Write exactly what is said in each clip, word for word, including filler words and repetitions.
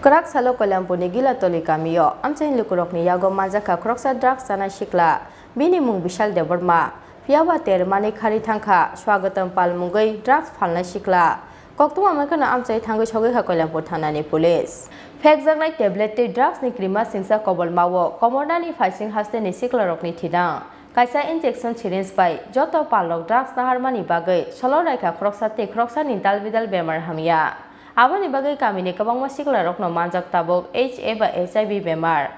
Kwrak salo Koilampurni Gilatoli kamio amchaini lukurokni yago manjakha khoroksa drugs chanai sikla, bini mung Bishal Debbarma, phiyaba ter manwi khari thangkha, Swagatam Pal mungwi drugs phalnai sikla. Koktwma mankhe no amchai thangwi sogwi kha Koilampur thanani police. Phekjaknai tablet tei drugs ni krima singsa kobolmao komornani phaising hasteni siklarokni thidang. Kaisa injection syringe bai joto pallok drugs naharmani bagwi solo raikha khoroksa tei khoroksani dalbidal bemar hamya. Aboni bagwi kamini kwbangma siklarokno manjak tabuk H A ba H I V bemar.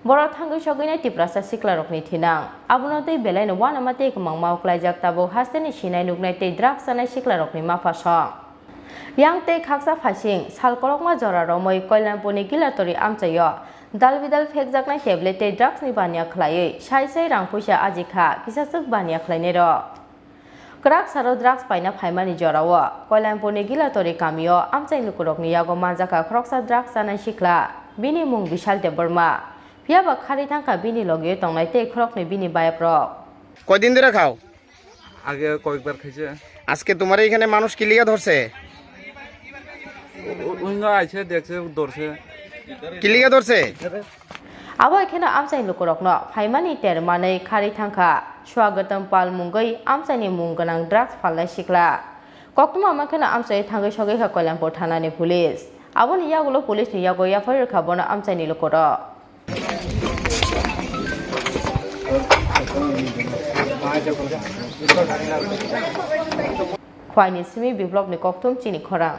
Borok thangwi sogwinai Tiprasa siklarokni thinang. Abono tei belaino uanama tei kwmangma uklaijak tabuk hasteni sinai nuknai tei drugs chanai siklarokni mapha song. Yang tei khaksa phaising sal kolokma jora romwi Koilampurni Gilatoli amchaio dalbidal phekjaknai tablet tei drugsni baniya khlaiwi sai sai rang puisa ajikha kisachwk baniya khlainairok. Kwrak salo drugs paina phaimani jorao Koilampurni Gilatoli kamio amchaini lukurokni yago manjakha khoroksa drugs chanai sikla, bini mung Bishal Debbarma. Phiyaba khari thangkha bini logio tongnai tei khoroknwi bini bayaprok. কয়দিন ধরে খাও? আগে কয়েকবার খাইছে। আজকে তোমার এখানে মানুষ কিলিগা ধরছে? ও-, অন্য আইছে, দেখছে, ধরছে। কিলিগা ধরছে? Abo kheno amchaini lukurokno phaimani ter manwi khari thangkha Swagatam Pal mungwi amchaini mung gwnang drugs phalnai sikla. Koktwma mankhe no amchai thangwi sogwi kha Koilampur thanani police. Aboni yagulo police ni yago F I R kha bono amchaini lukurok. Khwaini simi biplopni kokthum chini khorang.